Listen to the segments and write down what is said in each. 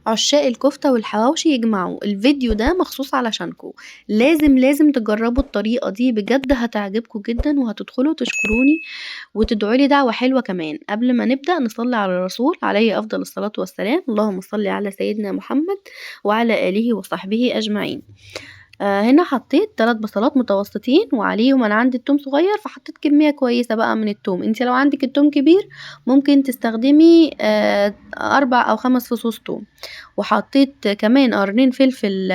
عشاق الكفتة والحواوشي يجمعوا الفيديو ده مخصوص علشانكم. لازم لازم تجربوا الطريقة دي بجد، هتعجبكم جدا وهتدخلوا تشكروني وتدعوا لي دعوة حلوة كمان. قبل ما نبدأ نصلي على الرسول عليه أفضل الصلاة والسلام، اللهم صل على سيدنا محمد وعلى آله وصحبه أجمعين. هنا حطيت 3 بصلات متوسطين وعليهم انا عندي التوم صغير فحطيت كمية كويسة بقى من التوم. انت لو عندك التوم كبير ممكن تستخدمي 4 او 5 فصوص توم. وحطيت كمان قرنين فلفل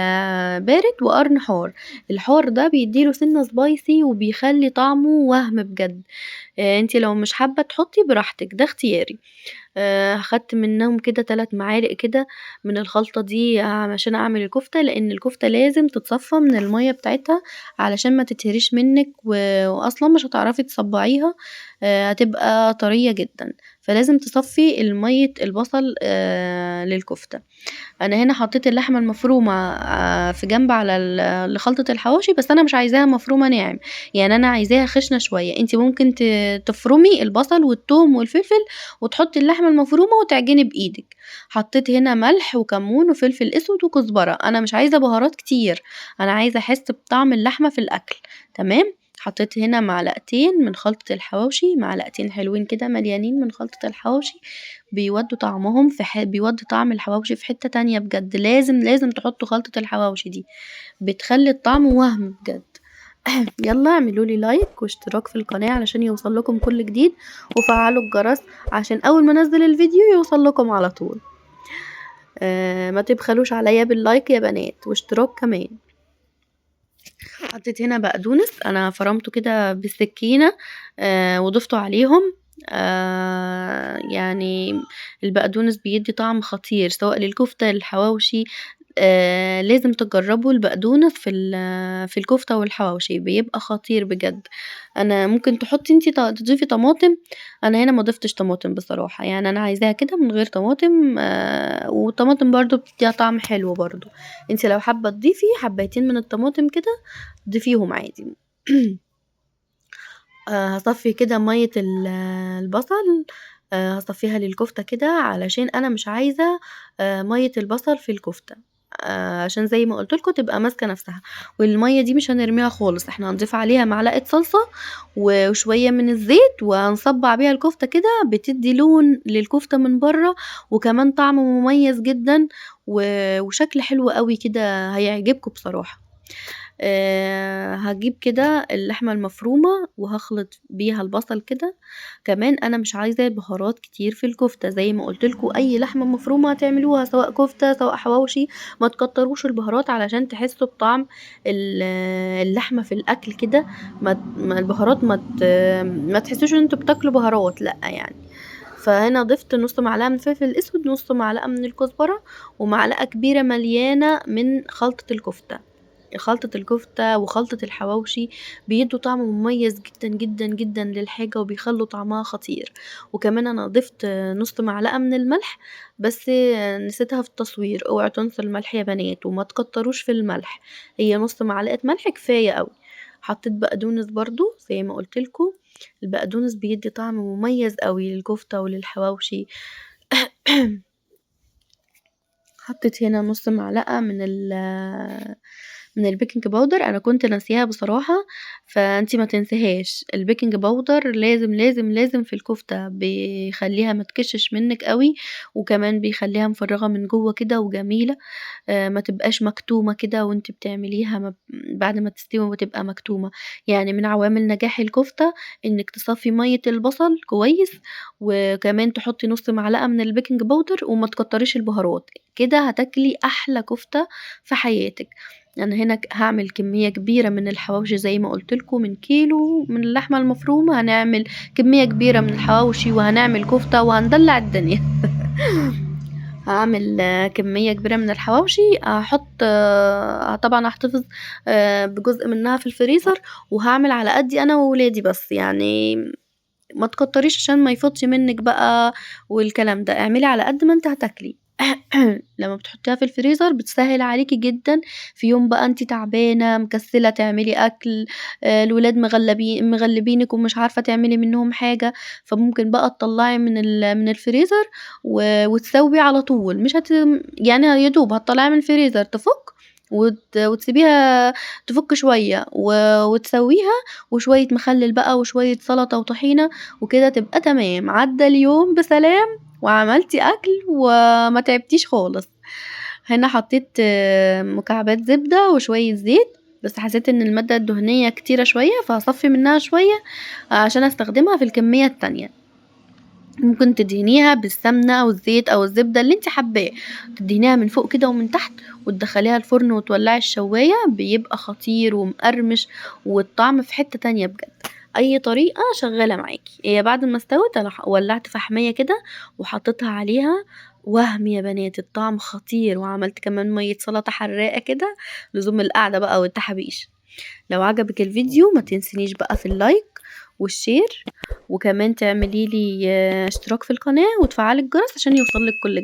بارد وقرن حار. الحار ده بيديله سنة سبايسي وبيخلي طعمه وهم بجد. انت لو مش حابة تحطي براحتك، ده اختياري. خدت منهم كده 3 معالق كده من الخلطة دي علشان اعمل الكفتة، لان الكفتة لازم تتصفى من المية بتاعتها علشان ما تتهريش منك، واصلا مش هتعرفي تصبعيها، هتبقى طرية جدا، فلازم تصفي المية البصل للكفتة. انا هنا حطيت اللحمة المفرومة في جنب على لخلطة الحواوشي، بس انا مش عايزاها مفرومة ناعم، يعني انا عايزاها خشنة شوية. انتي ممكن تفرمي البصل والثوم والفلفل وتحطي اللحمة المفرومة وتعجني بايدك. حطيت هنا ملح وكمون وفلفل اسود وكزبرة. انا مش عايزة بهارات كتير، انا عايزة احس بطعم اللحمة في الاكل. تمام. حطيت هنا معلقتين من خلطة الحواوشي، معلقتين حلوين كده مليانين من خلطة الحواوشي، بيودوا طعمهم في بيودوا طعم الحواوشي في حتة تانية بجد. لازم لازم تحطوا خلطة الحواوشي دي، بتخلي الطعم وهم بجد. يلا اعملوا لي لايك واشتراك في القناة علشان يوصل لكم كل جديد، وفعلوا الجرس عشان اول ما انزل الفيديو يوصل لكم على طول. ما تبخلوش عليا باللايك يا بنات، واشتراك كمان. حطيت هنا بقدونس انا فرمته كده بالسكينة، وضفته عليهم. البقدونس بيدي طعم خطير سواء للكفتة للحواوشي. لازم تجربوا البقدونس في الكفتة والحواوشي، بيبقى خطير بجد. انا ممكن تحطي انتي تضيفي طماطم، انا هنا ما ضفتش طماطم بصراحة، انا عايزاها كده من غير طماطم، والطماطم برضو بتديها طعم حلو برضو. انتي لو حابة تضيفي حبايتين من الطماطم كده ضيفيهم عادي. هصفي كده مية البصل، هصفيها للكفتة كده علشان انا مش عايزة، مية البصل في الكفتة، عشان زي ما قلت لكم تبقى ماسكة نفسها. والمية دي مش هنرميها خالص، احنا هنضيف عليها معلقة صلصة وشوية من الزيت وهنصبع بيها الكفتة كده، بتدي لون للكفتة من بره وكمان طعم مميز جدا وشكل حلو قوي كده، هيعجبكم بصراحة. هجيب كده اللحمة المفرومة وهخلط بيها البصل كده. كمان أنا مش عايزة بهارات كتير في الكفتة، زي ما قلت لكم أي لحمة مفرومة هتعملوها سواء كفتة سواء حواوشي ما تكتروش البهارات علشان تحسوا بطعم اللحمة في الأكل كده. البهارات ما تحسوش إن انتوا بتاكلوا بهارات، لأ يعني. فهنا ضفت نص معلقة من الفلفل الأسود، نص معلقة من الكزبرة، ومعلقة كبيرة مليانة من خلطة الكفتة. خلطة الكفتة وخلطة الحواوشي بيدوا طعم مميز جدا جدا جدا للحاجة وبيخلوا طعمها خطير. وكمان أنا ضفت نص معلقة من الملح، بس نسيتها في التصوير، اوعوا تنسوا الملح يا بنات وما تكتروش في الملح، هي نص معلقة ملح كفاية قوي. حطيت بقدونس برضو زي ما قلت لكم، البقدونس بيدي طعم مميز قوي للكفتة وللحواوشي. حطيت هنا نص معلقة من البيكنج باودر، انا كنت ناسياها بصراحة فانتي ما تنسيهاش. البيكنج باودر لازم لازم لازم في الكفتة، بيخليها ما تكشش منك قوي، وكمان بيخليها مفرغة من جوه كده وجميلة، ما تبقاش مكتومة كده وانتي بتعمليها، بعد ما تستوي وتبقى مكتومة. من عوامل نجاح الكفتة انك تصفي مية البصل كويس، وكمان تحطي نص معلقة من البيكنج باودر، وما تكتريش البهارات، كده هتاكلي احلى كفتة في حياتك. انا هنا هعمل كمية كبيرة من الحواوشي زي ما قلت لكم، من كيلو من اللحمة المفرومة هنعمل كمية كبيرة من الحواوشي، وهنعمل كفتة وهندلع الدنيا. هعمل كمية كبيرة من الحواوشي، طبعا هحتفظ، بجزء منها في الفريزر، وهعمل على قدي انا وولادي بس، ما تكتريش عشان ما يفوتش منك بقى والكلام ده، اعملي على قد ما انت هتاكلي. لمّا بتحطيها في الفريزر بتسهّل عليكِ جدًا في يوم بقى أنتِ تعبانة، مكسلة تعملي أكل، الولاد مغلّبينِك ومش عارفة تعملي منّهم حاجة، فممكن بقى تطلّعي من الفريزر وتسوي على طول، مش هت يعني يا دوب هتطلّعيها من الفريزر تفُك وتسيبيها تفُك شوية وتسويها، وشوية مخلل بقى وشوية سلطة وطحينة وكده تبقى تمام، عدّى اليوم بسلام وعملتِ أكل وما تعبتيش خالص. هنا حطيت مكعبات زبدة وشوية زيت، بس حسيت إن المادة الدهنية كتيرة شوية فهاصفي منها شوية عشان أستخدمها في الكمية التانية. ممكن تدهنيها بالسمنة أو الزيت أو الزبدة اللي انتِ حباه، تدهنيها من فوق كده ومن تحت وتدخليها الفرن وتولعي الشواية، بيبقى خطير ومقرمش والطعم في حتة تانية بجد. أي طريقة شغالة معاكِ. هي بعد ما استوت أنا ولعت فحمية كده وحطيتها عليها، وهم يا بنات الطعم خطير. وعملت كمان مية سلطة حراقة كده لزوم القعدة بقى والتحابيش. لو عجبك الفيديو ما تنسينيش بقى في ال like وال share، وكمان تعملي لي اشتراك في القناة وتفعلي الجرس عشان يوصلك كل